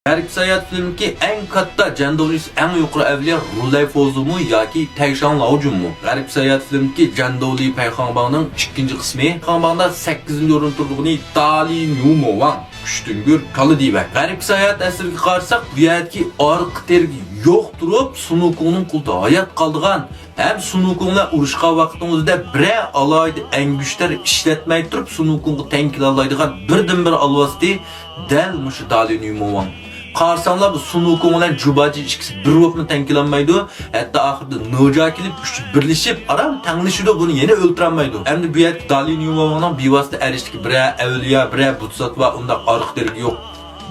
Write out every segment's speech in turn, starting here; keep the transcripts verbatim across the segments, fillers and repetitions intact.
غەربىي ساياھەت فىلىمىدىكى ئەڭ كاتتا جەنداۋلىسى، ئەڭ يۇقىرى ئەۋلىيا رۇلەي فوزۇمۇ ياكى تەيشاڭ لاۋجۇنمۇ؟ غەربىي ساياھەت فىلىمىدىكى جەنداۋلى پەيخاڭباڭنىڭ ئىككىنچى قىسمى. پەيخاڭباڭدا سەككىزىنچى ئورۇندا تۇرىدىغىنى دالى نيۇمو ۋاڭ، كۈچتۈڭگۈر، كالا دىۋەك. غەربىي ساياھەت ئەسىرىگە قارىساق، بۇ يەردىكى ئارقا تىرىكى يوق تۇرۇپ، سۇنۇكۇڭنىڭ قولىدا ھايات قالىدىغان ھەم سۇنۇكۇڭ بىلەن ئۇرۇشقان ۋاقىتنىڭ ئۆزىدە بىرەر ئالاھىدە ئەڭگۈشتەر ئىشلەتمەي تۇرۇپ، سۇنۇكۇڭغا تەڭ كېلەلەيدىغان بىردىنبىر ئالۋاستى دەل مۇشۇ دالى نيۇمو ۋاڭ. قارىساڭلار، بۇ سۇنۇكۇڭ بىلەن جۇباجى ئىككىسى بىر بولۇپمۇ تەڭ كېلەلمەيدۇ. ھەتتا ئاخىرىدا نوجا كېلىپ، ئۈچى بىرلىشىپ، ئاران تەڭلىشىدۇ، بۇنى يەنە ئۆلتۈرەلمەيدۇ. ئەمدى بۇ يەردە دالى نيۇمو ۋاڭنىڭ بىۋاسىتە ئەرشتىكى بىرەر ئەۋلىيا، بىرەر بۇتساتۋا، ئۇنداق ئارقا تىرىكى يوق.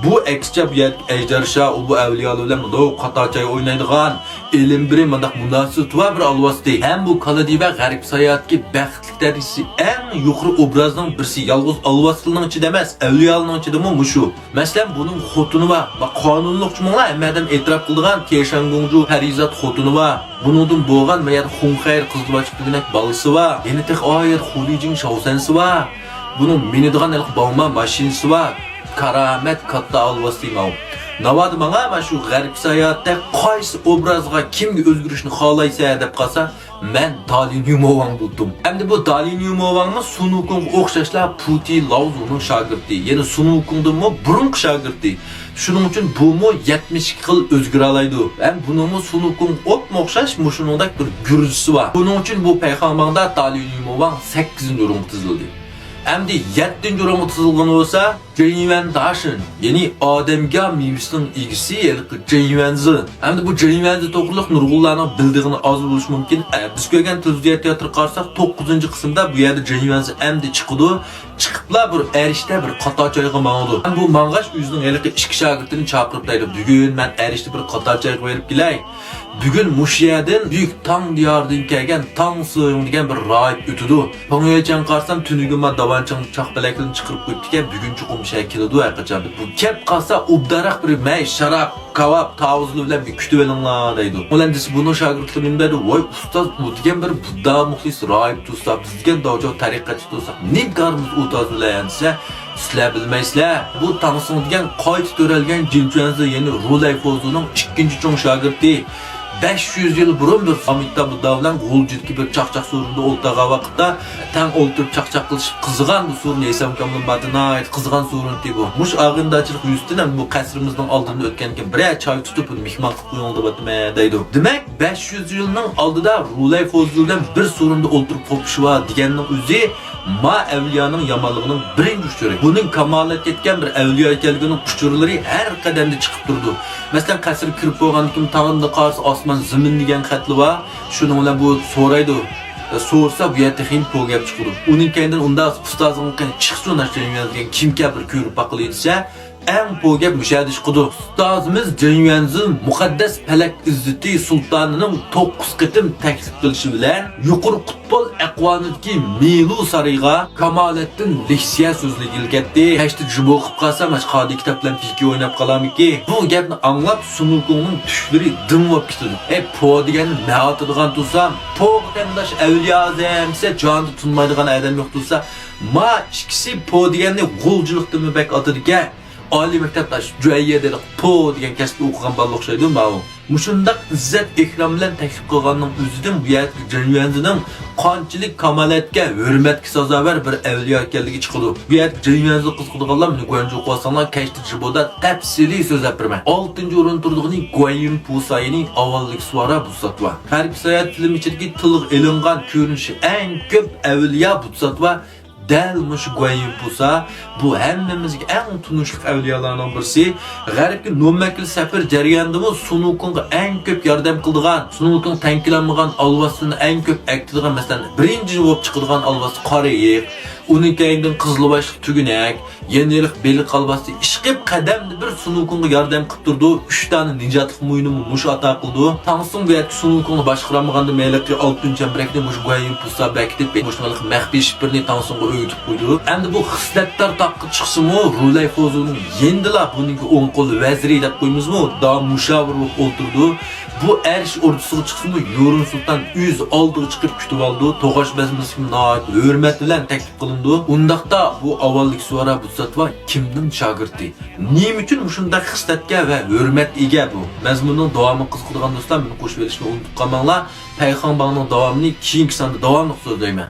بۇ ئەكسىچە بۇ يەردىكى ئەجدەر شاھ، ئۇ بۇ ئەۋلىيالار بىلەن مۇنداق قاتار چاي ئوينايدىغان، ئىلىم بىرى مۇنداق مۇناسىۋىتى بار بىر ئالۋاستى. ھەم بۇ كالا دىۋەك غەربىي ساياھەتتىكى بەختلىك دەرىجىسى ئەڭ يۇقىرى ئوبرازنىڭ بىرسى. يالغۇز ئالۋاستىلارنىڭ ئىچىدە ئەمەس، ئەۋلىيالارنىڭ ئىچىدىمۇ مۇشۇ. مەسىلەن، بۇنىڭ خوتۇنى بار. بۇ قانۇنلۇق چۈمۈڭلار، ھەممە ئادەم ئېتىراپ قىلىدىغان تيەنشانگوڭجۇ پەرىزات خوتۇنى بار. بۇنىڭدىن بولغان مۇ يەردە خۇڭخەير قىزىل باش تۈگىنەك بالىسى بار. يەنە تېخى ئايەت خۇلىجىڭ شاۋسەنسى بار. بۇنىڭ مىنىدىغان ھېلىقى باۋما ماشىنىسى بار. كارامەت كاتتا ئالۋاستى ماۋۇ. ناۋادا ماڭا مانا شۇ غەربىي ساياھەتتە قايسى ئوبرازغا، كىمگە ئۆزگىرىشنى خالايسەن دەپ قالسا، مەن دالى نيۇمو ۋاڭ بولدۇم. ئەمدى بۇ دالى نيۇمو ۋاڭمۇ سۇنۇكۇڭغا ئوخشاشلا پۇتى لاۋزۇنىڭ شاگىرتى، يەنى سۇنۇكۇڭدىنمۇ بۇرۇنقى شاگىرتى. شۇنىڭ ئۈچۈن بۇمۇ يەتمىش ئىككى خىل ئۆزگىرەلەيدۇ. ھەم بۇنىڭمۇ سۇنۇكۇڭغا ئوپمۇ ئوخشاش مۇشۇنىڭدەك بىر گۈرزىسى بار. بۇنىڭ ئۈچۈن بۇ پەيخاڭباڭدا دالى نيۇمو ۋاڭ سەككىزىنچى ئورۇنغا تىزىلدى. ئەمدى يەتتىنچى ئورۇنغا تىزىلغىنى بولسا جېنيۈەن داشىن، يەنى ئادەمگە مېۋىسىنىڭ ئىگىسى ھېلىقى جېنيۈەنزى. ئەمدى بۇ جېنيۈەنزى توغرىلىق نۇرغۇنلارنىڭ بىلىدىغىنى ئاز بولۇشى مۇمكىن. ئە، بىز كۆرگەن تېلېۋىزىيە تىياتىرىغا قارىساق، توققۇزىنچى قىسىمدا بۇ يەردە جېنيۈەنزى ئەمدى چىقىدۇ. چىقىپلا بىر ئەرشتە بىر قاتار چايغا ماڭىدۇ. ھەم بۇ ماڭغاچ ئۆزىنىڭ ھېلىقى ئىككى شاگىرتىنى چاقىرىپ دەيدۇ، بۈگۈن مەن ئەرشتە بىر قاتار چايغا بېرىپ كېلەي. بۈگۈن مۇشۇ يەردىن بۈيۈك تاڭ دىيارىدىن كەلگەن تاڭ سېڭ دېگەن بىر راھىب ئۆتىدۇ. پېڭيۈەچيەنگە قارىسام، تۈنۈگۈن ما داۋانچىڭ چاقپەلەكلىرىنى چىقىرىپ قويۇپتىكەن، بۈگۈن چوقۇم مۇشۇ يەرگە كېلىدۇ ھەرقاچان دەپ. بۇ كەپ قالسا ئوبدانراق بىر مەي، شاراب، كاۋاپ، تاۋۇزلار بىلەن بىر كۈتۈۋېلىڭلار دەيدۇ. ئۇلار دېسە بۇنىڭ شاگىرتلىرى نېمە دەيدۇ؟ ۋاي ئۇستاز، ئۇ دېگەن بىر بۇددا مۇخلىس راھىب تۇرسا، بىز دېگەن داۋجاۋ تەرىقەتچى تۇرساق، نېمە كارىمىز ئۇ تاز بىلەن دېسە، سىلەر بىلمەيسىلەر. بۇ تاڭسىڭ دېگەن قايتا تۆرەلگەن جىنچۈەنزى، يەنى رۇلەي فوزۇنىڭ ئىككىنچى چوڭ شاگىرتى. بەش يۈز يىل بۇرۇن بىر ئامىتتا بۇددا بىلەن غۇلجىدىكى بىر چاقچاق سورۇندا ئولتۇرغان ۋاقىتتا، تەڭ ئولتۇرۇپ چاقچاق قىلىشىپ قىزىغان بۇ سورۇن، ھېسام كامىل مادىنايت قىزىغان سورۇنتى بۇ. مۇشۇ ئاغىنىدارچىلىق يۈزىسىدىن ھەم بۇ قەسرىمىزنىڭ ئالدىدىن ئۆتكەندىكىن بىرەر چاي تۇتۇپ، بۇنى مېھمان قىلىپ قويۇڭ دەۋاتىمەن دەيدۇ. دېمەك، بەش يۈز يىلنىڭ ئالدىدا رۇلەي فوزۇ بىلەن بىر سورۇندا ئولتۇرۇپ قوپۇشۇۋا دېگەننىڭ ئۆزى ما ئەۋلىيانىڭ يامانلىقىنىڭ بىرىنچى ئۇچۇرى. بۇنىڭ كامالەتكە يەتكەن بىر ئەۋلىيا ئىكەنلىكىنىڭ ئۇچۇرلىرى ھەر قەدەمدە چىقىپ تۇرىدۇ. مەسىلەن، قەسىرگە كىرىپ بولغاندىن كېيىن تاڭدا قارىسا ئاسمان زېمىن دېگەن خەتلىۋا، شۇنىڭ بىلەن بۇ سورايدۇ. سورىسا بۇ يەردە تېخى پو گەپ چىقىدۇ. ئۇنىڭ كەينىدىن ئۇنداق ئۇستازىڭ قېنى چىقسۇن، ئاشۇ يەردىن كىمكەن بىر كۆرۈپ باقىلى دېسە، ئەڭ پو گەپ مۇشۇ يەردە چىقىدۇ. ئۇستازىمىز جېنيۈەنزى مۇقەددەس پەلەك ئىززىتى سۇلتانىنىڭ توققۇز قېتىم تەكلىپ قىلىشى بىلەن يۇقىرى قۇتبۇل ئەقۋانىدىكى مىلۇ سارىيىغا كامالەتتىن لېكسىيە سۆزلىگىلى كەتتى. كەچتە جۇمۇ قىلىپ قالسام، ئاشۇ قادىكى كىتاب بىلەن پىكى ئويناپ قالامىكى؟ بۇ گەپنى ئاڭلاپ سۇنۇكۇڭنىڭ تۈكلىرى دىڭ بولۇپ كېتىدۇ. ئەي، پو دېگەن نە ئاتىدىغان تۇرسا، پوغا قېرىنداش ئەۋلىيا ئەزەم دېسە جانىدا تونمايدىغان ئادەم يوق تۇرسا، ما ئىككىسى پو دېگەننى غۇلجىلىقتىنمۇ بەك ئاتىدىكەن. ئالىي مەكتەپداش جۈەييەدە پو دېگەن كەسىپتە ئوقۇغان بالا ئوخشايدۇ ماۋۇ. مۇشۇنداق ئىززەت ئىكرام بىلەن تەكلىپ قىلغاننىڭ ئۆزىدىن بۇ يەردىكى جېنيۈەنزىنىڭ قانچىلىك كامالەتكە، ھۆرمەتكە سازاۋەر بىر ئەۋلىيا ئىكەنلىكى چىقىدۇ. بۇ يەردىكى جېنيۈەنزى قىزىقىدىغانلار مېنى گۇەنجۇ قىلىۋالساڭلار، كەچتە جىبودا تەپسىلىي سۆزلەپ بېرىمەن. ئالتىنچى ئورۇندا تۇرىدىغىنى گۇەنيىن پۇسا، يەنى ئاۋانلىك سۇۋارا بۇتساتۋا. غەربىي ساياھەت فىلىمى ئىچىدىكى تىلغا ئېلىنغان، كۆرۈنۈشى ئەڭ كۆپ ئەۋلىيا بۇتساتۋا دەل مۇشۇ گۇەنيىن پۇسا، بۇ ھەممىمىزگە ئەڭ تونۇشلۇق ئەۋلىيالارنىڭ بىرسى. غەربكە نومەككىل سەپىرى جەريانىدىمۇ سۇنۇكۇڭغا ئەڭ كۆپ ياردەم قىلىدىغان، سۇنۇكۇڭ تەڭ كېلەلمىگەن ئالۋاستىنى ئەڭ كۆپ ئەكېتىدىغان، مەسىلەن، بىرىنچى بولۇپ چىقىدىغان ئالۋاستى قارا ئېيىق، ئۇنىڭ كەينىدىن قىزىل باشلىق تۈگۈنەك، يەنە ھېلىقى بېلىق ئالۋاستى ئىشقىپ قەدەمدە بىر سۇنۇكۇڭغا ياردەم قىلىپ تۇرىدۇ، ئۈچ دانە نىجاتلىق مۇينىمۇ مۇشۇ ئاتا قىلىدۇ. تاڭسۇڭ بۇ يەردىكى سۇنۇكۇڭنى باشقۇرالمىغاندىن ھېلىقى ئالتۇن چەمبىرەكنى مۇشۇ گۇەنيىن پۇسا بېكىتىپ، مۇشۇ ھېلىقى مەخپىي شىپىرنى تاڭسۇڭغا ئۆگىتىپ قويىدۇ. ئەمدى بۇ خىسلەتدار تاغقا چىقسىمۇ، رۇلەي فوزۇنىڭ يېنىدىلا بۇنىڭكى ئوڭ قول ۋەزىرى دەپ قويىمىزمۇ، داۋام مۇشاۋىر بولۇپ ئولتۇرىدۇ. بۇ ئەرش ئوردىسىغا چىقسىمۇ، يۇرۇن سۇلتان ئۆز ئالدىغا چىقىپ كۈتۈۋالىدۇ. توغاش بەزمىسىگە ناھايىتى ھۆرمەت بىلەن تەكلىپ قىلىنىدۇ. ئۇنداقتا بۇ ئاۋۋالدىكى سوئال بۇ ساتىۋا كىمنىڭ شاگىرتى؟ نېمە ئۈچۈن مۇشۇنداق خىسلەتكە ۋە ھۆرمەتكە ئىگە بۇ؟ مەزمۇننىڭ داۋامىغا قىزىقىدىغان دوستلار، مېنى قوشۇۋېلىشنى ئۇنتۇپ قالماڭلار. پەيخاڭباڭنىڭ داۋامىنى كېيىنكى ساندا داۋاملىق سۆزلەيمەن.